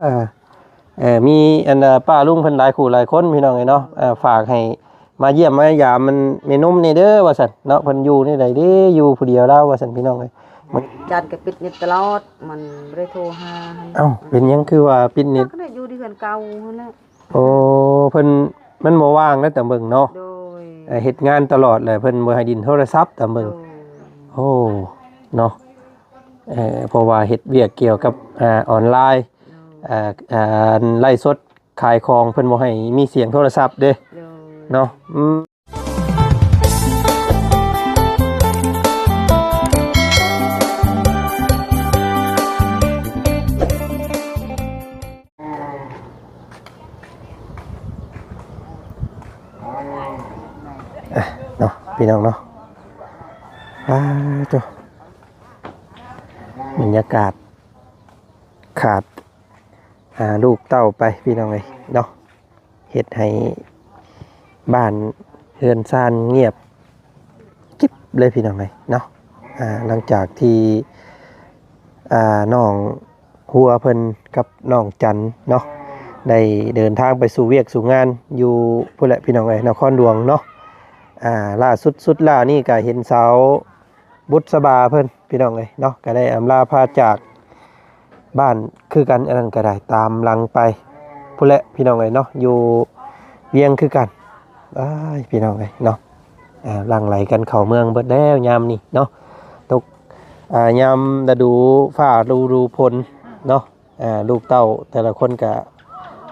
ເອີ ເອີ ມີອັນ ເອີ ປ້າລຸງເພິ່ນຫຼາຍຄູ່ຫຼາຍຄົນພີ່ນ້ອງເອີຍເນາະ ເອີ ຝາກໃຫ້ມາຢ້ຽມມາຢາມມັນແມ່ນົມແດ່ເດີວ່າຊັ້ນເນາະ ເພິ່ນຢູ່ແນວໃດເດ ຢູ່ຜູ້ດຽວລາວວ່າຊັ້ນພີ່ນ້ອງເອີຍ ມັນ ຈັນກໍປິດເນັດຕະຫຼອດ ມັນບໍ່ໄດ້ໂທຫາ ເອົ້າ ເປັນຫຍັງຄືວ່າປິດເນັດ? ກໍໄດ້ຢູ່ທີ່ເຮືອນເກົ່າຫັ້ນແຫຼະ. ໂອ້ ເພິ່ນ ມັນບໍ່ວ່າງແລ້ວຕາມເບິ່ງເນາະ ໂດຍ ເຮັດງານຕະຫຼອດແຫຼະ ເພິ່ນບໍ່ໃຫ້ຫຼິ້ນໂທລະສັບຕາມເບິ່ງ ໂດຍ ໂອ້ ເນາະ ເພາະວ່າເຮັດວຽກກ່ຽວກັບ ອາ ອອນລາຍ ໂດຍ ອາ ອາ ໄລຟ໌ສົດຂາຍຂອງ ເພິ່ນບໍ່ໃຫ້ມີສຽງໂທລະສັບເດ້ ໂດຍ ເນາະ ອືມ. ອ່ະ ເນາະ ພີ່ນ້ອງເນາະ ອ່າ ໂຕ ບັນຍາກາດຂາດ ອ່າ ລູກເຕົ້າໄປ ພີ່ນ້ອງເອີຍເນາະ. ເຮັດໃຫ້ບ້ານເຮືອນຊານງຽບກິບເລີຍພີ່ນ້ອງເອີຍເນາະ ອ່າ ຫຼັງຈາກທີ່ ອ່າ ນ້ອງຫົວເພິ່ນກັບນ້ອງຈັນເນາະ ໄດ້ເດີນທາງໄປສູ່ວຽກສູ່ງານຢູ່ພຸ້ນແຫຼະພີ່ນ້ອງເອີຍ ນະຄອນຫຼວງເນາະ ອ່າ ລ່າສຸດ ສຸດລ່ານີ້ກະເຫັນສາວ ບຸດສະບາເພິ່ນພີ່ນ້ອງເອີຍເນາະ ກະໄດ້ອຳລາພາຈາກບ້ານຄືກັນ ອັນນັ້ນກະໄດ້ຕາມຫຼັງໄປພຸ້ນແຫຼະພີ່ນ້ອງເອີຍເນາະ ຢູ່ວຽງຄືກັນ ອ້າຍ ພີ່ນ້ອງເອີຍເນາະ ອ່າ ຫຼັ່ງໄຫຼກັນເຂົ້າເມືອງເບິດແລ້ວຍາມນີ້ເນາະ ຕົກ ອ່າ ຍາມລະດູຟ້າລະດູຝົນເນາະ ອ່າ ລູກເຕົ້າແຕ່ລະຄົນກະ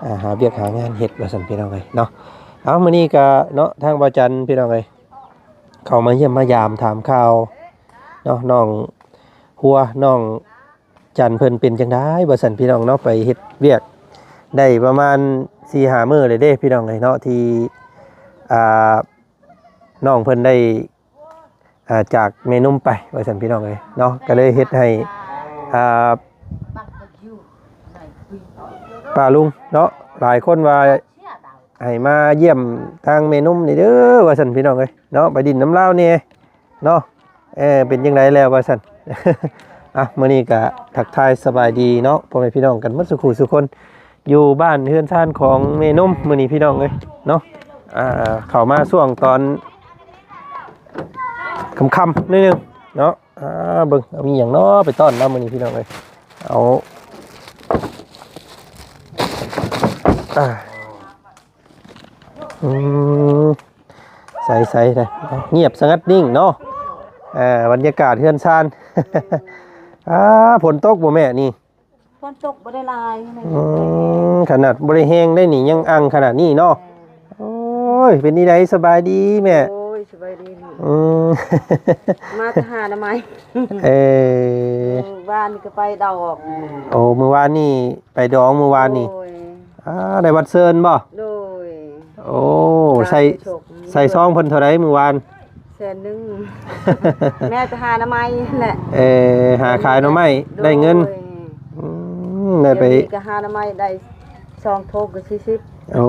ອ່າ ຫາວຽກຫາງານເຮັດວ່າຊັ້ນພີ່ນ້ອງເອີຍເນາະ ເອົາ ມື້ນີ້ກະເນາະ ທາງບ່າວຈັນພີ່ນ້ອງເອີຍ ເຂົ້າມາຢ້ຽມມາຢາມຖາມຂ່າວເນາະ ນ້ອງຫົວ ນ້ອງຈັນເພິ່ນເປັນຈັ່ງໃດວ່າຊັ້ນພີ່ນ້ອງເນາະ ໄປເຮັດວຽກໄດ້ປະມານສີ່ຫ້າມື້ແລ້ວເດ້ພີ່ນ້ອງເອີຍເນາະ ທີ່ ອ່າ ນ້ອງເພິ່ນໄດ້ ອ່າ ຈາກແມ່ນົມໄປວ່າຊັ້ນພີ່ນ້ອງເອີຍເນາະ ກະເລີຍເຮັດໃຫ້ ອ່າ ປ້າລຸງເນາະ ຫຼາຍຄົນວ່າ ໃຫ້ມາຢ້ຽມທາງແມ່ນົມນີ້ເດີວ່າຊັ້ນພີ່ນ້ອງເອີຍເນາະ ໄປດິນນຳລາວແດ່ເນາະ ເອີ ເປັນຈັ່ງໃດແລ້ວວ່າຊັ້ນ ອ່ະ ມື້ນີ້ກະທັກທາຍສະບາຍດີເນາະ ພໍ່ແມ່ພີ່ນ້ອງກັນໝົດສູ່ຄູ່ສູ່ຄົນ ຢູ່ບ້ານເຮືອນຊານຂອງແມ່ນົມມື້ນີ້ພີ່ນ້ອງເອີຍເນາະ ອ່າ ເຂົ້າມາຊ່ວງຕອນຄ່ຳໆໜ້ອຍໜຶ່ງເນາະ ອ່າ ເບິ່ງ ເອົາມີຫຍັງເນາະໄປຕ້ອນລາວມື້ນີ້ພີ່ນ້ອງເອີຍ ເອົາ ອ່າ ອືມ ໃສໆ ງຽບສະຫງັດນິ່ງເນາະ ອ່າ ບັນຍາກາດເຮືອນຊານ ອ່າ ຝົນຕົກບໍ່ແມ່ນີ້? ຝົນຕົກບໍ່ໄດ້ຫຼາຍ ອືມ ຂະໜາດບໍ່ໄດ້ແຮງໄດ້ນີ້ ຍັງອັ່ງຂະໜາດນີ້ເນາະ ແມ່ນ ໂອ້ຍ ເປັນຈັ່ງໃດ ສະບາຍດີແມ່? ໂອ້ຍ ສະບາຍດີລູກ ອືມ ມາແຕ່ຫາໜໍ່ໄມ້ ເອີ ມື້ວານນີ້ກໍໄປດອກ ໂອ້ ມື້ວານນີ້ໄປດອງ ມື້ວານນີ້ ໂດຍ ອ່າ ໄດ້ວັດເຊີນບໍ່? ໂດຍ ໂອ້ ໃສ່ ໃສ່ຊອງເພິ່ນເທົ່າໃດມື້ວານ? ແສນໜຶ່ງ ແມ່ໄປຫາໜໍ່ໄມ້ຫັ້ນແຫຼະ ເອີ ຫາຂາຍໜໍ່ໄມ້ ໂດຍ ໄດ້ເງິນ ອືມ ໄດ້ໄປ ດຽວນີ້ກໍຫາໜໍ່ໄມ້ໄດ້ສອງໂທກກໍສີ່ສິບ ໂອ້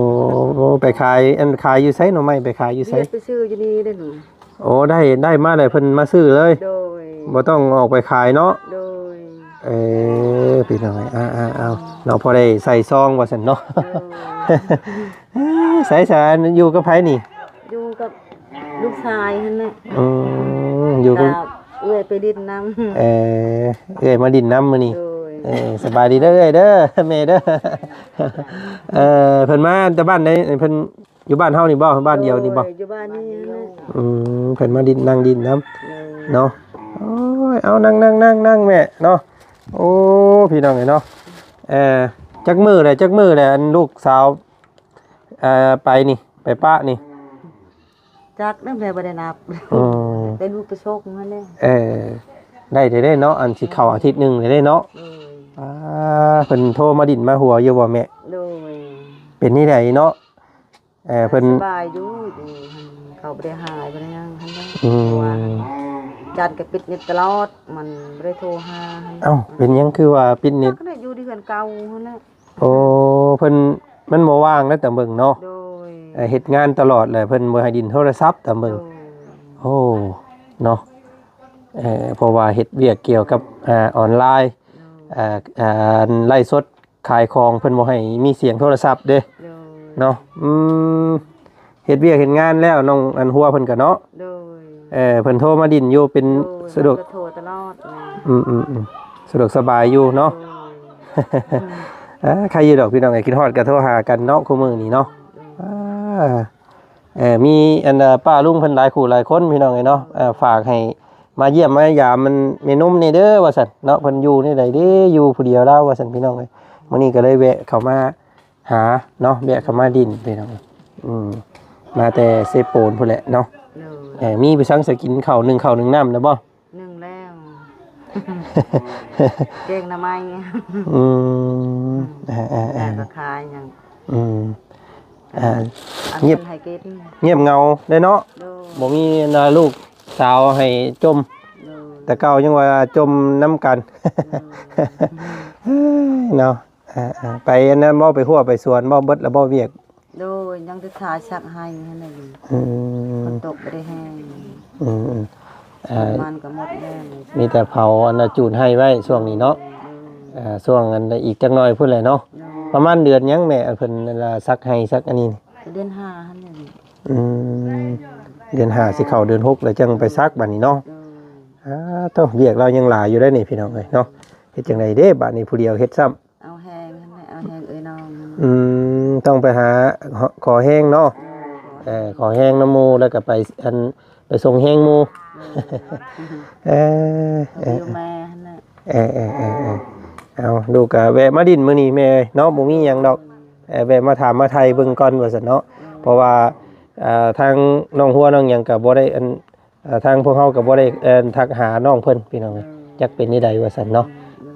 ໄປຂາຍ ອັນ ຂາຍຢູ່ໃສ ໜໍ່ໄມ້ໄປຂາຍຢູ່ໃສ? ວຽກໄປຊື້ຢູ່ນີ້ເດ້ ໂອ້ ໄດ້ ໄດ້ມາແລ້ວເພິ່ນມາຊື້ເລີຍ ໂດຍ ບໍ່ຕ້ອງອອກໄປຂາຍເນາະ ໂດຍ ເອີ ພີ່ນ້ອງເອີຍ ອ່າໆ ເອົາເນາະ ພໍໄດ້ໃສ່ຊອງວ່າຊັ້ນເນາະ ໂດຍ ໃສ ສາ ຢູ່ກັບໃຜນີ້? ຢູ່ກັບລູກຊາຍຫັ້ນແຫຼະ ອືມ ຢູ່ກັບ ກັບເອື້ອຍໄປຫຼິ້ນນຳ ເອີ ເອື້ອຍມາຫຼິ້ນນຳມື້ນີ້ ໂດຍ ເອີ ສະບາຍດີເດີເອື້ອຍເດີ ແມ່ເດີ ເອີ ເພິ່ນມາແຕ່ບ້ານໃດ? ເພິ່ນ ຢູ່ບ້ານເຮົານີ້ບໍ່? ບ້ານດຽວນີ້ບໍ່? ໂດຍ ຢູ່ບ້ານນີ້ແຫຼະ ອືມ ເພິ່ນມາດິນ ນັ່ງດິນນຳ ໂດຍ ເນາະ ໂອ້ຍ ເອົາ ນັ່ງໆໆແມ່ເນາະ ໂອ້ ພີ່ນ້ອງເອີຍເນາະ ເອີ ຈັກມື້ແຫຼະ ຈັກມື້ແຫຼະ ອັນລູກສາວ ເອີ ໄປນີ້ ໄປປະນີ້? ຈັກນຳແຫຼະ ບໍ່ໄດ້ນັບ ອືມ ເປັນອຸປະສົກຫັ້ນແຫຼະ ເອີ ໄດ້ເດ້ເນາະ ອັນຊິເຂົ້າອາທິດໜຶ່ງເດ້ເນາະ ໂດຍ ອ່າ ເພິ່ນໂທມາດິນມາຫົວຢູ່ບໍ່ແມ່? ໂດຍ ເປັນແນວໃດເນາະ? ເອີ ເພິ່ນສະບາຍຢູ່ ເຂົາບໍ່ໄດ້ຫາຍບໍ່ໄດ້ຫຍັງຫັ້ນນະ ອືມ ເພາະວ່າຈັນກໍປິດເນັດຕະຫຼອດ ມັນບໍ່ໄດ້ໂທຫາຫັ້ນ ເອົ້າ ເປັນຫຍັງຄືວ່າປິດເນັດ? ກໍໄດ້ຢູ່ທີ່ເຮືອນເກົ່າຫັ້ນແຫຼະ ໂອ້ ເພິ່ນ ມັນບໍ່ວ່າງນະ ຕາມເບິ່ງເນາະ ໂດຍ ເຮັດງານຕະຫຼອດແຫຼະ ເພິ່ນບໍ່ໃຫ້ຫຼິ້ນໂທລະສັບ ຕາມເບິ່ງ ໂດຍ ໂອ້ ເນາະ ເພາະວ່າເຮັດວຽກກ່ຽວກັບ ອາ ອອນລາຍ ໂດຍ ອາ ອາ ໄລຟ໌ສົດ ຂາຍຂອງ ເພິ່ນບໍ່ໃຫ້ມີສຽງໂທລະສັບເດ້ ໂດຍ ເນາະ. ອືມ ເຮັດວຽກເຮັດງານແລ້ວ ນ້ອງອັນຫົວເພິ່ນກໍເນາະ ໂດຍ ເອີ ເພິ່ນໂທມາດິນຢູ່ ເປັນ ໂດຍ ສະດວກ ເພິ່ນກໍໂທຕະຫຼອດນະ ອືມໆໆ ສະດວກສະບາຍຢູ່ເນາະ ໂດຍ ເອີ ໃຄຢູ່ດອກພີ່ນ້ອງເອີຍ ຄິດຮອດກໍໂທຫາກັນເນາະ ຄູ່ມື້ນີ້ເນາະ ໂດຍ ອ່າ ເອີ ມີອັນ ເອີ ປ້າລຸງເພິ່ນຫຼາຍຄູ່ຫຼາຍຄົນພີ່ນ້ອງເອີຍເນາະ ເອີ ຝາກໃຫ້ມາຢ້ຽມມາຢາມມັນແມ່ນົມແດ່ເດີວ່າຊັ້ນເນາະ ເພິ່ນຢູ່ແນວໃດເດ້ ຢູ່ຜູ້ດຽວລາວວ່າຊັ້ນພີ່ນ້ອງເອີຍ. ມື້ນີ້ກໍເລີຍແວະເຂົ້າມາຫາເນາະ ແວະເຂົ້າມາດິນພີ່ນ້ອງເອີຍ ອືມ ມາແຕ່ເຊໂປນພຸ້ນແຫຼະເນາະ ໂດຍ ເອີ ມີໄປສັງສະກິນເຂົ້າ ໜຶ້ງເຂົ້າໜຶ້ງນ້ຳນະບໍ່? ໜຶ້ງແລ້ວ ແກງໜໍ່ໄມ້ ອືມ ອືມ ເອີໆໆ ແລ້ວກໍຂາຍຫຍັງ ອືມ ອ່າ ອັນ ງຽບ ເພິ່ນໃຫ້ກິນ ງຽບເຫງົາເດ້ເນາະ ໂດຍ ບໍ່ມີອັນວ່າລູກສາວໃຫ້ຈົ່ມ ໂດຍ ແຕ່ເກົ່າຍັງວ່າຈົ່ມນຳກັນ ໂດຍ ເອີຍເນາະ ອ່າໆ ໄປອັນນັ້ນບໍ່ ໄປຮົ້ວໄປສວນບໍ່ ເບິດແລ້ວບໍ່ວຽກ? ໂດຍ ຍັງແຕ່ຖ້າຊັກໄຮ່ຫັ້ນແຫຼະ ອືມ ຝົນຕົກບໍ່ໄດ້ແຮງ ອືມໆ ເອີ ມັນກໍໝົດແລ້ວ ມີແຕ່ເຜົາອັນນ່າ ຈູດໄຮ່ໄວ້ຊ່ວງນີ້ເນາະ ໂດຍ ເອີ ຊ່ວງອັນອີກຈັກໜ້ອຍພຸ້ນແຫຼະເນາະ ໂດຍ ປະມານເດືອນຫຍັງແມ່ ເພິ່ນອັນວ່າຊັກໄຮ່ຊັກອັນນີ້? ເດືອນຫ້າຫັ້ນແຫຼະ ອືມ ເດືອນຫ້າຊິເຂົ້າເດືອນຫົກແລ້ວ ຈັ່ງໄປຊັກບາດນີ້ເນາະ ໂດຍ ອ່າ ໂທ້ ວຽກລາວຍັງຫຼາຍຢູ່ເດ້ນີ້ ພີ່ນ້ອງເອີຍເນາະ ເຮັດຈັ່ງໃດເດ້ບາດນີ້ ຜູ້ດຽວເຮັດຊ້ຳ ເອົາແຮງຫັ້ນແຫຼະ ເອົາແຮງເອື້ອຍນ້ອງ ອືມ ຕ້ອງໄປຫາ ຂໍແຮງເນາະ ເອີ ຂໍແຮງນຳໝູ່ ແລ້ວກໍໄປ ອັນ ໄປສົ່ງແຮງໝູ່ ເອີ ເອີ ແມ່ຫັ້ນແຫຼະ ເອີໆໆໆ ເອົາ ລູກກໍແວະມາດິນມື້ນີ້ແມ່ເນາະ ບໍ່ມີຫຍັງດອກ ເອີ ແວະມາຖາມມາໄຖ່ເບິ່ງກ່ອນວ່າຊັ້ນເນາະ ເພາະວ່າ ເອີ ທາງນ້ອງຫົວນ້ອງຫຍັງກໍບໍ່ໄດ້ ອັນ ເອີ ທາງພວກເຮົາກໍບໍ່ໄດ້ ເອີ ທັກຫານ້ອງເພິ່ນ ພີ່ນ້ອງເອີຍ ອືມ ຈັກເປັນແນວໃດວ່າຊັ້ນເນາະ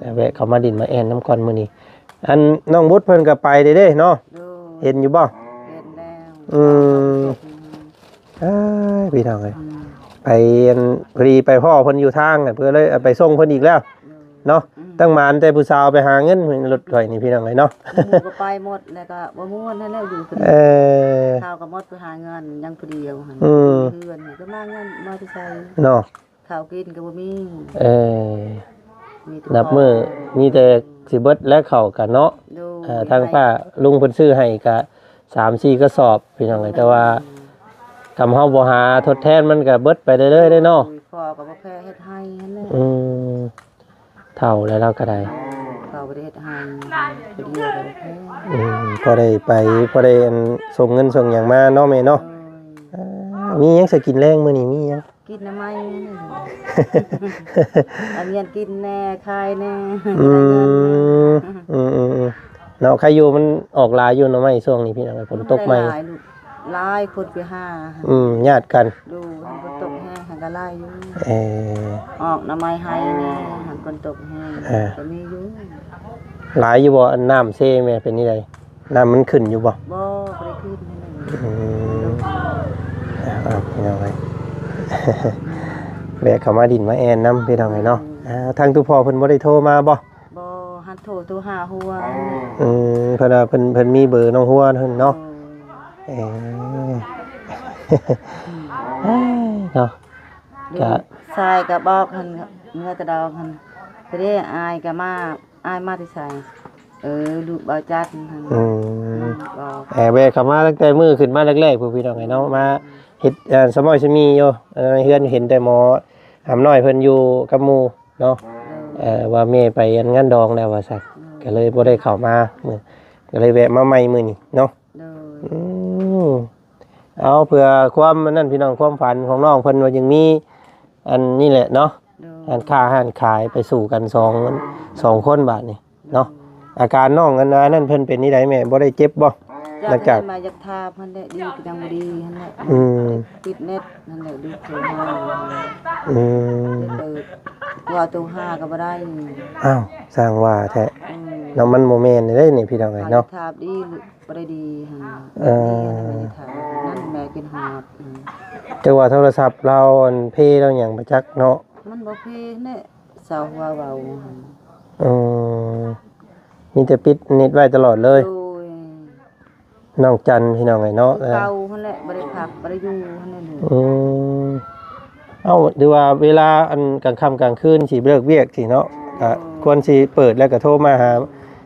ອືມ ແວະເຂົ້າມາດິນມາແອ່ນນຳກ່ອນມື້ນີ້ ອັນ ນ້ອງບຸດເພິ່ນກໍໄປເດ້ເນາະ ໂດຍ ເຫັນຢູ່ບໍ່? ເຫັນແລ້ວ ອືມ ເອີຍ ພີ່ນ້ອງເອີຍ ອືມ ໄປ ອັນ ພໍດີໄປພໍ້ເພິ່ນຢູ່ທາງ ເພິ່ນເລີຍໄປສົ່ງເພິ່ນອີກແລ້ວ ໂດຍ ເນາະ ອືມ ຕັ້ງໝານແຕ່ຜູ້ສາວໄປຫາເງິນ ລົດຂ້ອຍນີ້ ພີ່ນ້ອງເອີຍເນາະ ໝູ່ກໍໄປໝົດ ແລ້ວກໍບໍ່ມ່ວນຫັ້ນແຫຼະ ຢູ່ຄົນດຽວ ເອີ ເຂົາກໍໝົດໄປຫາເງິນ ຍັງຜູ້ດຽວຫັ້ນ ອືມ ເຮືອນກໍມາເງິນມາແຕ່ໃສເນາະ ເຂົ້າກິນກໍບໍ່ມີ ເອີ ນັບມື້ມີແຕ່ຊິເບິດແລ້ວເຂົ້າກັນເນາະ ໂດຍ ເອີ ທາງປ້າລຸງເພິ່ນຊື້ໃຫ້ກະສາມສີ່ກະສອບ ພີ່ນ້ອງເອີຍ ໂດຍ ແຕ່ວ່າ ອືມ ກຳເຮົາບໍ່ຫາທົດແທນມັນກະເບິດໄປເລື້ອຍໆເດ້ເນາະ ໂດຍ ພໍ່ກໍບໍ່ແພ້ເຮັດໄຮ່ຫັ້ນແຫຼະ ອືມ ເຖົ້າແລ້ວລາວກໍໄດ້ ເຂົາບໍ່ໄດ້ເຮັດໃຫ້ ຜູ້ດຽວກໍບໍ່ພໍ ອືມ ພໍໄດ້ໄປ ພໍໄດ້ອັນ ສົ່ງເງິນສົ່ງຫຍັງມາເນາະແມ່ເນາະ ໂດຍ ເອີ ມີຫຍັງຊິກິນແລງມື້ນີ້ ມີຫຍັງ? ກິນໜໍ່ໄມ້ນີ້ ອັນເງິນກິນແດ່ ຂາຍແດ່ ອືມ ອືມໆໆ ເນາະ ໃຄຢູ່ ມັນອອກຫຼາຍຢູ່ໜໍ່ໄມ້ຊ່ວງນີ້ ພີ່ນ້ອງ ຝົນຕົກໃໝ່ ຫຼາຍ ຫຼາຍຄົນໄປຫາ ອືມ ຍາດກັນ ໂດຍ ຝົນຕົກແຮງຫັ້ນກໍຫຼາຍຢູ່ ເອີ ອອກໜໍ່ໄມ້ໄຮ່ນີ້ ຫັ້ນຝົນຕົກແຮງ ເອີ ກໍມີຢູ່ ຫຼາຍຢູ່ບໍ່? ອັນນ້ຳເຊແມ່ເປັນຈັ່ງໃດ? ນ້ຳມັນຂຶ້ນຢູ່ບໍ່? ບໍ່ ບໍ່ໄດ້ຂຶ້ນ ອືມ ເອົາ ເອົາ ພີ່ນ້ອງເອີຍ ແວະເຂົ້າມາດິນມາແອ່ນນຳ ພີ່ນ້ອງເອີຍເນາະ ອືມ ອ່າ ທາງຕູ້ພໍ່ເພິ່ນບໍ່ໄດ້ໂທມາບໍ່? ບໍ່ ຫັ້ນໂທ ໂທຫາຫົວ ອືມ ເພິ່ນວ່າເພິ່ນ ເພິ່ນມີເບີນ້ອງຫົວເພິ່ນເນາະ ໂອ້ຍ ເອີ ເນາະ ກະ ຊາຍກໍບອກຫັ້ນ ເມືອແຕ່ດອກຫັ້ນ ໄປເດ້ ອ້າຍກໍມາ ອ້າຍມາແຕ່ໃສ? ເອີ ລູກບ່າວຈັນຫັ້ນ ອືມ ອືມ ບອກ ແອ ແວະເຂົ້າມາຕັ້ງແຕ່ມື້ຂຶ້ນມາແລກໆ ພຸ້ນ ພີ່ນ້ອງເອີຍເນາະ ມາເຮັດ ເອີ ສະໝ້ອຍສະມີຢູ່ ເອີ ໃນເຮືອນເຫັນແຕ່ໝໍຫຳນ້ອຍເພິ່ນຢູ່ກັບໝູ່ ເນາະ ເອີ ວ່າແມ່ໄປອັນງານດອງແລ້ວວ່າຊັ້ນ ອືມ ກໍເລີຍບໍ່ໄດ້ເຂົ້າມາ ມື້ ກໍເລີຍແວະມາໃໝ່ມື້ນີ້ເນາະ ໂດຍ ອືມ ເອົາ ເພື່ອຄວາມອັນນັ້ນ ພີ່ນ້ອງ ຄວາມຝັນຂອງນ້ອງເພິ່ນວ່າຍັງມີອັນນີ້ແຫຼະເນາະ ໂດຍ ຮ້ານຄ້າຮ້ານຂາຍໄປສູ່ກັນສອງ ສອງຄົນບາດນີ້ ເນາະ ອາການນ້ອງອັນນັ້ນເພິ່ນເປັນຈັ່ງໃດແມ່ ບໍ່ໄດ້ເຈັບບໍ່? ຢາກ ຫຼັງຈາກ ມາຢາກຖາມຫັ້ນແຫຼະ ດີກໍຍັງບໍ່ດີຫັ້ນແຫຼະ ອືມ ຕິດເນັດຫັ້ນແຫຼະ ດູໂທຫາ ອືມ ເປີດ ຕົວໂທຫາກໍບໍ່ໄດ້ ອ້າວ ຊ່າງວ່າແທ້ ອືມ ເນາະ ມັນບໍ່ແມ່ນເດ້ນີ້ ພີ່ນ້ອງເອີຍເນາະ ຖາມດີ ບໍ່ໄດ້ດີຫັ້ນ ເອີ ແບບນີ້ຫັ້ນ ໄດ້ຖາມນັ້ນແມ່ກິນຮອດ ອືມ ແຕ່ວ່າໂທລະສັບລາວອັນເພລາວຫຍັງບໍ່ຈັກເນາະ ມັນບໍ່ເພແຫຼະ ສາວຫົວເວົ້າ ອືມ ມີແຕ່ປິດເນັດໄວ້ຕະຫຼອດເລີຍ ໂດຍ ນ້ອງຈັນ ພີ່ນ້ອງເອີຍເນາະ ຄືເກົ່າຫັ້ນແຫຼະ ບໍ່ໄດ້ພັກ ບໍ່ໄດ້ຢູ່ຫັ້ນແຫຼະ ອືມ ເອົ້າ ຫຼືວ່າເວລາອັນກາງຄ່ຳກາງຄືນຊິເລີກວຽກຊີ້ເນາະ ໂດຍ ກະຄວນຊິເປີດແລ້ວກະໂທມາຫາ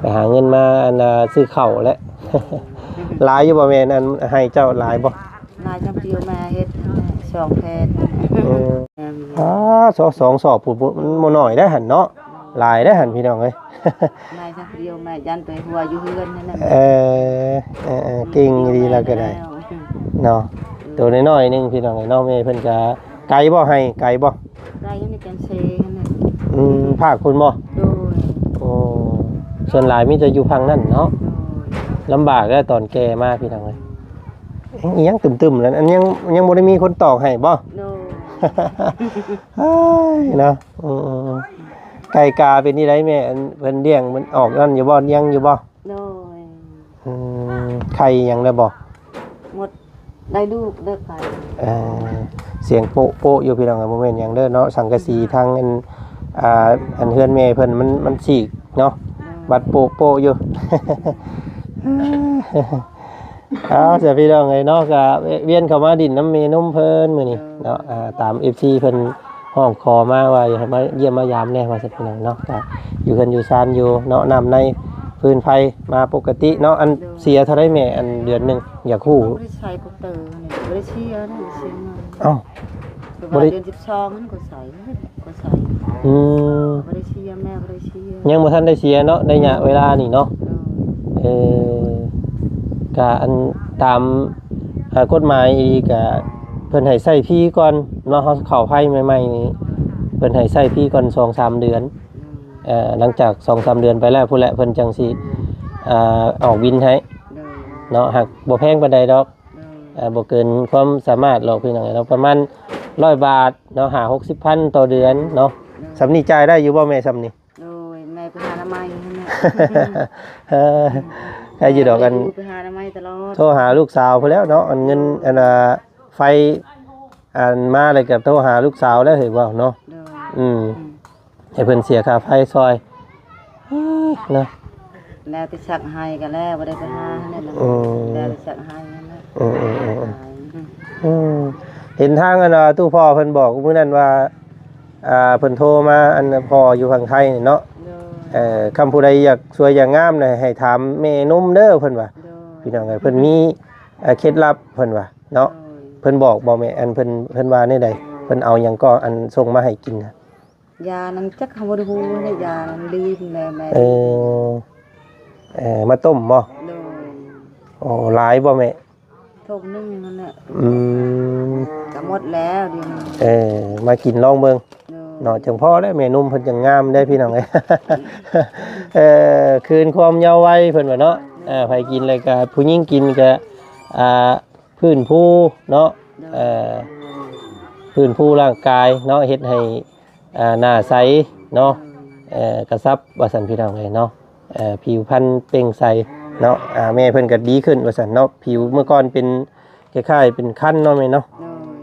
ໄປຫາເງິນມາ ອັນນ່າ ຊື້ເຂົ້າແຫຼະ. ຫຼາຍຢູ່ບໍ່ແມ່? ອັນໃຫ້ເຈົ້າຫຼາຍບໍ່? ຫຼາຍ ຈຳປຽວມາເຮັດສອງແຜ່ນ. ອືມ ອ່າ ສອງ ສອງສອບພຸ້ນ ມັນບໍ່ນ້ອຍໄດ໋ຫັ້ນເນາະ. ຫຼາຍໄດ໋ຫັ້ນ ພີ່ນ້ອງເອີຍ. ນາຍສັກດຽວມາຢັນໄປຫົວຢູ່ເຮືອນນັ້ນນະ. ເອີ ເອີ ເອີ ເກັ່ງດີລະກໍໄດ້ເນາະ. ໂຕນ້ອຍໆໜຶ່ງ ພີ່ນ້ອງເອີຍເນາະ. ແມ່ເພິ່ນກະໄກບໍ່? ໃຫ້ໄກບໍ່? ໄກຢູ່ໃນແກນເຊຫັ້ນນະ. ອືມ ພາກພຸ້ນບໍ່? ໂດຍ. ໂອ້ ສ່ວນຫຼາຍມີແຕ່ຢູ່ຝັ່ງນັ້ນເນາະ. ໂດຍ. ລຳບາກແລ້ວຕອນແກ່ມາ ພີ່ນ້ອງເອີຍ. ອີຫຍັງຕຶມໆນັ້ນ ອັນຍັງ ຍັງບໍ່ໄດ້ມີຄົນຕອກໃຫ້ບໍ່? ໂດຍ. ເອີຍເນາະ. ອືມ ໄກ່ກາເປັນຈັ່ງໃດແມ່? ອັນເພິ່ນລ້ຽງມັນອອກນັ້ນຢູ່ບໍ່? ຍັງຢູ່ບໍ່? ໂດຍ. ອືມ ໄຂ່ຫຍັງແລ້ວບໍ່? ໝົດ ໄດ້ລູກໄດ້ໄຂ່. ເອີ ສຽງໂປະໆຢູ່ ພີ່ນ້ອງເອີຍ. ບໍ່ແມ່ນຫຍັງເດີເນາະ ສັງກະສີທາງອັນ ອ່າ ອັນເຮືອນແມ່ເພິ່ນມັນ ມັນສີກເນາະ. ໂດຍ. ບັດໂປະໆຢູ່. ເອົາ ເສຍພີ່ນ້ອງເອີຍເນາະ ກະວຽນເຂົ້າມາດິນນຳແມ່ນົມເພິ່ນມື້ນີ້ເນາະ. ອ່າ ຕາມເອັຟຊີເພິ່ນຮ້ອງຂໍມາວ່າຢາກໃຫ້ມາຢ້ຽມມາຢາມແດ່ວ່າຊັ້ນ ພີ່ນ້ອງເນາະ. ກະຢູ່ເຮືອນຢູ່ຊານຢູ່ເນາະ ນ້ຳໃນຟືນໄຟມາປົກກະຕິເນາະ. ອັນ ໂດຍ. ເສຍເທົ່າໃດແມ່ ອັນເດືອນໜຶ່ງ ຢາກຮູ້? ບໍ່ໄດ້ໃຊ້ພວກເຕີນີ້ ບໍ່ໄດ້ເສຍນະ ເສຍເງິນ. ເອົ້າ ບໍ່ໄດ້ ເດືອນສິບສອງນັ້ນກໍໃຊ້ ກໍໃຊ້. ອືມ ບໍ່ໄດ້ເສຍ ແມ່ບໍ່ໄດ້ເສຍ. ຍັງບໍ່ທັນໄດ້ເສຍເນາະ ໄລຍະເວລານີ້ເນາະ. ໂດຍ. ເອີ ກະອັນຕາມ ເອີ ກົດໝາຍອີກະ ເພິ່ນໃຫ້ໃຊ້ຟຣີກ່ອນເນາະ. ເຮົາເຂົ້າໄຟໃໝ່ໆນີ້ ເພິ່ນໃຫ້ໃຊ້ຟຣີກ່ອນສອງສາມເດືອນ. ໂດຍ. ເອີ ຫຼັງຈາກສອງສາມເດືອນໄປແລ້ວພຸ້ນແຫຼະ ເພິ່ນຈັ່ງຊິ ເອີ ອອກບິນໃຫ້. ໂດຍ. ເນາະ ຫາກບໍ່ແພງປານໃດດອກ. ໂດຍ. ເອີ ບໍ່ເກີນຄວາມສາມາດດອກ ພີ່ນ້ອງເອີຍເນາະ ປະມານຮ້ອຍບາດເນາະ ຫ້າຫົກສິບພັນຕໍ່ເດືອນເນາະ. ໂດຍ. ສ່ຳນີ້ຈ່າຍໄດ້ຢູ່ບໍ່ແມ່ ສ່ຳນີ້? ໂດຍ ແມ່ໄປຫາອະນາໄມຫັ້ນແຫຼະ. ເອີ ໃກ້ຢູ່ດອກ ອັນ ໄປຫາອະນາໄມຕະຫຼອດ ໂທຫາລູກສາວພຸ້ນແລ້ວເນາະ. ອັນເງິນ ໂດຍ. ອັນ ອ່າ ໄຟ ອັນມາແລ້ວກໍໂທຫາລູກສາວແລ້ວ ເຫັນບໍ່ເນາະ. ໂດຍ. ອືມ ອືມ. ໃຫ້ເພິ່ນເສຍຄ່າໄຟຊ່ອຍ ເນາະ. ແລ້ວແຕ່ສັກໃຫ້ກໍແລ້ວ ບໍ່ໄດ້ໄປຫາແນວນັ້ນ. ອືມ ແລ້ວແຕ່ສັກໃຫ້ນັ້ນແຫຼະ. ອືມ ອືມ ອືມ ອືມ ອືມ. ເຫັນທາງອັນວ່າຕູ້ພໍ່ເພິ່ນບອກມື້ນັ້ນວ່າ ອ່າ ເພິ່ນໂທມາ ອັນພໍ່ຢູ່ຝັ່ງໄທນີ້ເນາະ. ໂດຍ. ເອີ ຄຳຜູ້ໃດຢາກສວຍຢາກງາມນະ ໃຫ້ຖາມແມ່ນົມເດີ ເພິ່ນວ່າ. ໂດຍ. ພີ່ນ້ອງເອີຍ ເພິ່ນມີ ເອີ ເຄັດລັບ ເພິ່ນວ່າເນາະ. ໂດຍ. ເພິ່ນບອກບໍ່ແມ່? ອັນເພິ່ນ ເພິ່ນວ່າແນວໃດ? ເພິ່ນເອົາຫຍັງກໍ ອັນສົ່ງມາໃຫ້ກິນນະ? ຢານັ້ນຈັກ ເຮົາບໍ່ໄດ້ຮູ້ເດ້ ຢານັ້ນລືມແລ້ວແມ່. ເອີ ເອີ ມາຕົ້ມບໍ່? ໂດຍ. ໂອ້ ຫຼາຍບໍ່ແມ່? ຖົງໜຶ່ງນັ້ນແຫຼະ. ອືມ ກໍໝົດແລ້ວດຽວນີ້. ເອີ ມາກິນລອງເບິ່ງ. ໂດຍ. ເນາະ ຈັ່ງພໍແລ້ວ ແມ່ນົມເພິ່ນຈັ່ງງາມເດ້ ພີ່ນ້ອງເອີຍ. ເອີ ຄືນຄວາມເຍົາວໄວເພິ່ນວ່າເນາະ. ໂດຍ. ອ່າ ໃຜກິນແລ້ວກໍ ຜູ້ຍິງກິນກໍ ອ່າ ຟື້ນຟູເນາະ. ໂດຍ. ເອີ ຟື້ນຟູຮ່າງກາຍເນາະ ເຮັດໃຫ້ ອ່າ ໜ້າໃສເນາະ. ໂດຍ. ເອີ ກະຊັບວ່າຊັ້ນ ພີ່ນ້ອງເອີຍເນາະ. ເອີ ຜິວພັນເປັ່ງໃສເນາະ. ອ່າ ແມ່ເພິ່ນກໍດີຂຶ້ນວ່າຊັ້ນເນາະ. ຜິວເມື່ອກ່ອນເປັນຄ້າຍໆເປັນຄັນເນາະແມ່ເນາະ. ໂດຍ.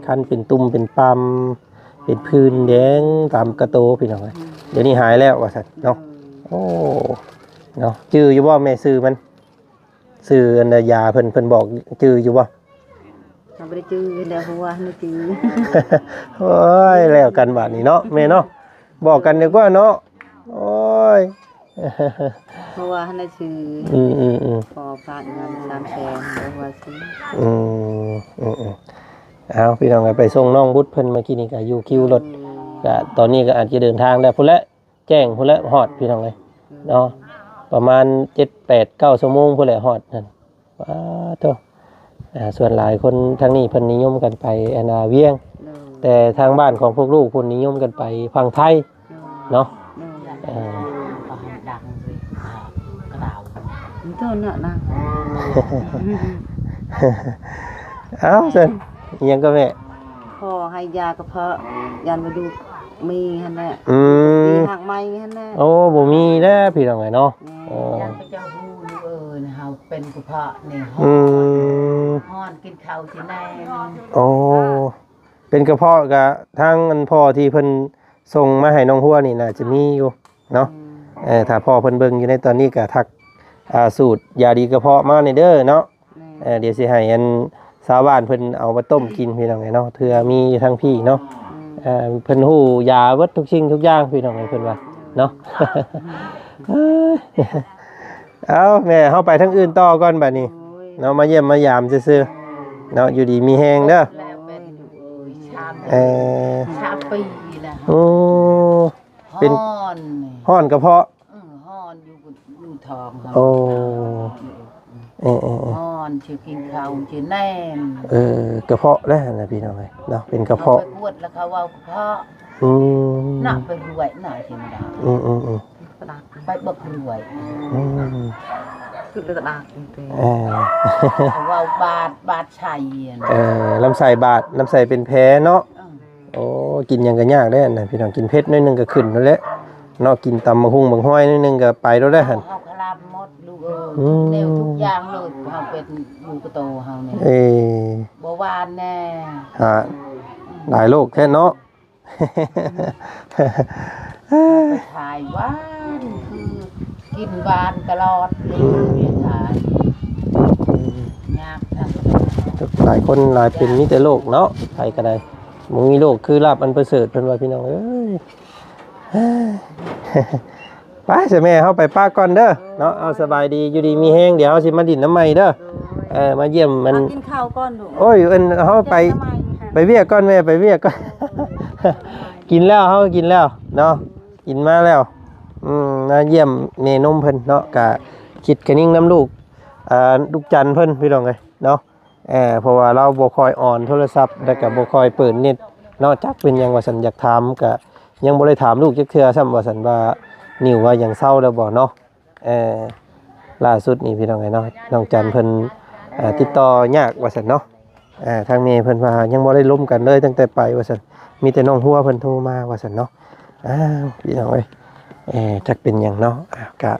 ຄັນເປັນຕຸ່ມເປັນປຳ ເປັນຜື່ນແດງຕາມກະໂຕ ພີ່ນ້ອງເອີຍ. ອືມ. ດຽວນີ້ຫາຍແລ້ວວ່າຊັ້ນເນາະ. ໂດຍ. ໂອ້ ເນາະ ຈື່ຢູ່ບໍ່ແມ່ ຊື່ມັນ? ຊື່ອັນໃດ ຢາເພິ່ນ ເພິ່ນບອກຈື່ຢູ່ບໍ່? ເຮົາບໍ່ໄດ້ຈື່ແລ້ວ ເພາະວ່າບໍ່ຈື່. ໂອ້ຍ ແລ້ວກັນບາດນີ້ເນາະແມ່ເນາະ. ບອກກັນດີກວ່າເນາະ. ໂອ້ຍ ເພາະວ່າຫັ້ນນະຊື່. ອືມໆໆ. ຂໍຝາກເງິນສາມແສນ ເພາະວ່າຊື່. ອືມ ອືມໆ. ເອົາ ພີ່ນ້ອງ ໄປສົ່ງນ້ອງບຸດເພິ່ນເມື່ອກີ້ນີ້ ກໍຢູ່ຄິວລົດ. ອືມ. ກໍຕອນນີ້ກໍອາດຈະເດີນທາງແລ້ວພຸ້ນແຫຼະ. ແຈ້ງພຸ້ນແຫຼະຮອດ ພີ່ນ້ອງເອີຍເນາະ. ປະມານເຈັດ ແປດ ເກົ້າຊົ່ວໂມງພຸ້ນແຫຼະຮອດນັ້ນ. ປາໂທ້ ອ່າ ສ່ວນຫຼາຍຄົນທາງນີ້ເພິ່ນນິຍົມກັນໄປອັນນ່າວຽງ. ໂດຍ. ແຕ່ທາງບ້ານຂອງພວກລູກພຸ້ນນິຍົມກັນໄປຝັ່ງໄທ. ໂດຍ. ເນາະ. ໂດຍ. ເອີ ເອົ້າຊັ້ນ ອີຫຍັງກໍແມ່? ຂໍໃຫ້ຢາກະເພາະ ຢ້ານວ່າລູກມີຫັ້ນແຫຼະ. ອືມ. ມີຮາກໄມ້ຫັ້ນແຫຼະ. ໂອ້ ບໍ່ມີແລ້ວ ພີ່ນ້ອງເອີຍເນາະ. ແມ່ນ. ໂອ້ ຢ້ານເຂົາເຈົ້າຮູ້ລູກເອີຍ ເຮົາເປັນກະເພາະນີ້. ອືມ. ຮ້ອນ ກິນເຂົ້າຊິແນ່. ໂອ້ ເປັນກະເພາະກະທາງອັນພໍ່ທີ່ເພິ່ນສົ່ງມາໃຫ້ນ້ອງຫົວນີ້ ໜ້າຈະມີຢູ່ເນາະ. ອືມ. ເອີ ຖ້າພໍ່ເພິ່ນເບິ່ງຢູ່ໃນຕອນນີ້ກະທັກ ອ່າ ສູດຢາດີກະເພາະມາແດ່ເດີເນາະ. ແມ່ນ. ເອີ ດຽວຊິໃຫ້ອັນຊາວບ້ານເພິ່ນເອົາມາຕົ້ມກິນ ພີ່ນ້ອງເອີຍເນາະ ເທື່ອມີຢູ່ທາງພີ້ເນາະ. ອືມ. ເອີ ເພິ່ນຮູ້ຢາເບິດທຸກສິ່ງທຸກຢ່າງ ພີ່ນ້ອງເອີຍ ເພິ່ນວ່າເນາະ. ອືມ. ເອີຍ ເອົ້າ ແມ່ ເຮົາໄປທາງອື່ນຕໍ່ກ່ອນບັດນີ້ ໂອ້ຍ ເນາະ ມາຢ້ຽມມາຢາມຊື່ໆ ເນາະ ຢູ່ດີມີແຮງເດີ ແລ້ວເປັນ ເອີ ສາມ ເອີ ສາມປີແລ້ວ ໂອ້ ເປັນ ຮ້ອນ ຮ້ອນກະເພາະ ເອີ ຮ້ອນຢູ່ ຢູ່ທ້ອງ ໂອ້ ເອີໆໆ ຮ້ອນ ຊິກິນເຂົ້າຊິແນມ ເອີ ກະເພາະແລ້ວນະ ພີ່ນ້ອງເອີຍເນາະ ເປັນກະເພາະ ເຮົາໄປກວດແລ້ວເຂົາເວົ້າກະເພາະ ອືມ ນະ ໄປຮວຍນະ ຊິມາດາ ອືມໆໆ ໄປເບິກຮວຍ ອືມ ຄືເລືອດອາກ ເອີ ເຂົາເວົ້າບາດ ບາດໄສ້ ເອີ ລຳໄສ້ບາດ ລຳໄສ້ເປັນແຜເນາະ ເອີ ໂອ້ ກິນຫຍັງກໍຍາກເດ້ອັນນັ້ນ ພີ່ນ້ອງ ກິນເຜັດໜ້ອຍໜຶ່ງກໍຂຶ້ນໂລດແຫຼະເນາະ ກິນຕຳບັກຫຸ່ງບັກຫອຍໜ້ອຍໜຶ່ງກໍໄປໂລດແຫຼະຫັ້ນ ເຮົາຄະລາບໝົດລູກເອີຍ ອືມ ແນວທຸກຢ່າງເລີຍ ເຮົາເປັນຢູ່ກະໂຕເຮົານີ້ ເອີ ເບົາຫວານແດ່ ຫາ ອືມ ຫຼາຍໂລກແທ້ເນາະ ໄປຂາຍຫວານ ຄືກິນຫວານຕະຫຼອດເລີຍ ອືມ ຂາຍ ອືມ ຍາກນະ ຫຼາຍຄົນຫຼາຍເປັນ ມີແຕ່ໂລກເນາະ ໃຜກໍໄດ້ ບໍ່ມີໂລກຄືລາບອັນປະເສີດ ເພິ່ນວ່າ ພີ່ນ້ອງເອີຍ ໄປຊະແມ່ ເຮົາໄປປະກ່ອນເດີເນາະ ເອົາ ສະບາຍດີ ຢູ່ດີມີແຮງ ດຽວເຮົາຊິມາດິນນຳໃໝ່ເດີ ເອີ ມາຢ້ຽມມັນ ເອົາກິນເຂົ້າກ່ອນລູກ ໂອ້ຍ ເອີ້ນເຮົາໄປ ໄປວຽກກ່ອນແມ່ ໄປວຽກກ່ອນ ກິນແລ້ວ ເຮົາກິນແລ້ວເນາະ ກິນມາແລ້ວ ອືມ ມາຢ້ຽມແມ່ນົມເພິ່ນເນາະ ກະຄິດຄະນິງນຳລູກ ອ່າ ລູກຈັນເພິ່ນ ພີ່ນ້ອງເອີຍເນາະ ເອີ ເພາະວ່າລາວບໍ່ຄ່ອຍອອນໂທລະສັບ ແລ້ວກະບໍ່ຄ່ອຍເປີດເນັດເນາະ ຈັກເປັນຫຍັງວ່າຊັ້ນ ຢາກຖາມກະຍັງບໍ່ໄດ້ຖາມລູກຈັກເທື່ອຊ້ຳວ່າຊັ້ນ ວ່ານິ້ວວ່າຫຍັງເຊົາແລ້ວບໍ່ເນາະ ເອີ ລ່າສຸດນີ້ພີ່ນ້ອງເອີຍເນາະ ນ້ອງຈັນເພິ່ນ ເອີ ຕິດຕໍ່ຍາກວ່າຊັ້ນເນາະ ເອີ ທາງແມ່ເພິ່ນວ່າຍັງບໍ່ໄດ້ລົມກັນເລີຍຕັ້ງແຕ່ໄປວ່າຊັ້ນ ມີແຕ່ນ້ອງຫົວເພິ່ນໂທມາວ່າຊັ້ນເນາະ ອ້າວ ພີ່ນ້ອງເອີຍ ເອີ ຈັກເປັນຫຍັງເນາະ ອາ ກະ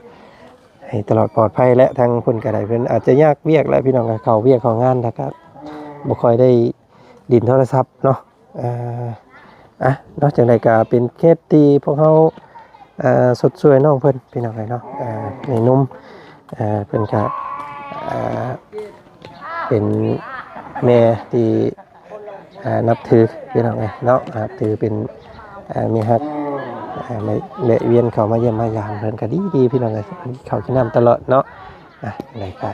ໃຫ້ຕະຫຼອດປອດໄພແຫຼະ ທາງເພິ່ນກໍໄດ້ ເພິ່ນອາດຈະຍາກວຽກແຫຼະ ພີ່ນ້ອງ ເຂົາວຽກເຂົ້າງານ ແລ້ວກໍບໍ່ຄ່ອຍໄດ້ຫຼິ້ນໂທລະສັບເນາະ ເອີ ອາ ເນາະ ຈັ່ງໃດກໍເປັນເຂດທີ່ພວກເຮົາ ອ່າ ຊົດຊ່ວຍນ້ອງເພິ່ນ ພີ່ນ້ອງເອີຍເນາະ ອ່າ ແມ່ນົມ ອ່າ ເພິ່ນກະ ອ່າ ເປັນແມ່ທີ່ ອ່າ ນັບຖື ພີ່ນ້ອງເອີຍເນາະ ນັບຖືເປັນ ອ່າ ແມ່ຮັກ ອ່າ ແວະ ແວະວຽນເຂົ້າມາຢ້ຽມມາຢາມເພິ່ນກະດີໆ ພີ່ນ້ອງເອີຍ ເຂົ້າກິນນ້ຳຕະຫຼອດເນາະ ອ່ະ ຈັ່ງໃດກະ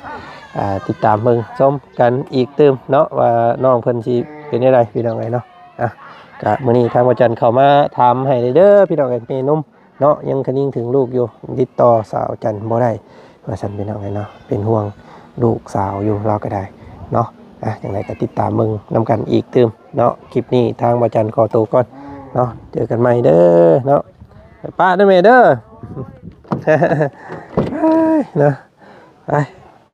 ອ່າ ຕິດຕາມເບິ່ງຊົມກັນອີກຕື່ມເນາະ ວ່ານ້ອງເພິ່ນຊິເປັນແນວໃດ ພີ່ນ້ອງເອີຍເນາະ ອ່ະ ກະມື້ນີ້ທາງພະຈັນເຂົ້າມາຖາມໃຫ້ເດີ ພີ່ນ້ອງເອີຍ ແມ່ນົມ ເນາະ ຍັງຄະນິງເຖິງລູກຢູ່ ຕິດຕໍ່ສາວຈັນບໍ່ໄດ້ວ່າຊັ້ນ ພີ່ນ້ອງເອີຍເນາະ ເປັນຫ່ວງລູກສາວຢູ່ລາວກໍໄດ້ເນາະ ອ່ະ ຈັ່ງໃດກໍຕິດຕາມເບິ່ງນຳກັນອີກຕື່ມເນາະ ຄລິບນີ້ທາງບ່າວຈັນຂໍໂຕກ່ອນເນາະ ເຈີກັນໃໝ່ເດີເນາະ ໄປປະເດີແມ່ເດີ ເນາະ ໄປ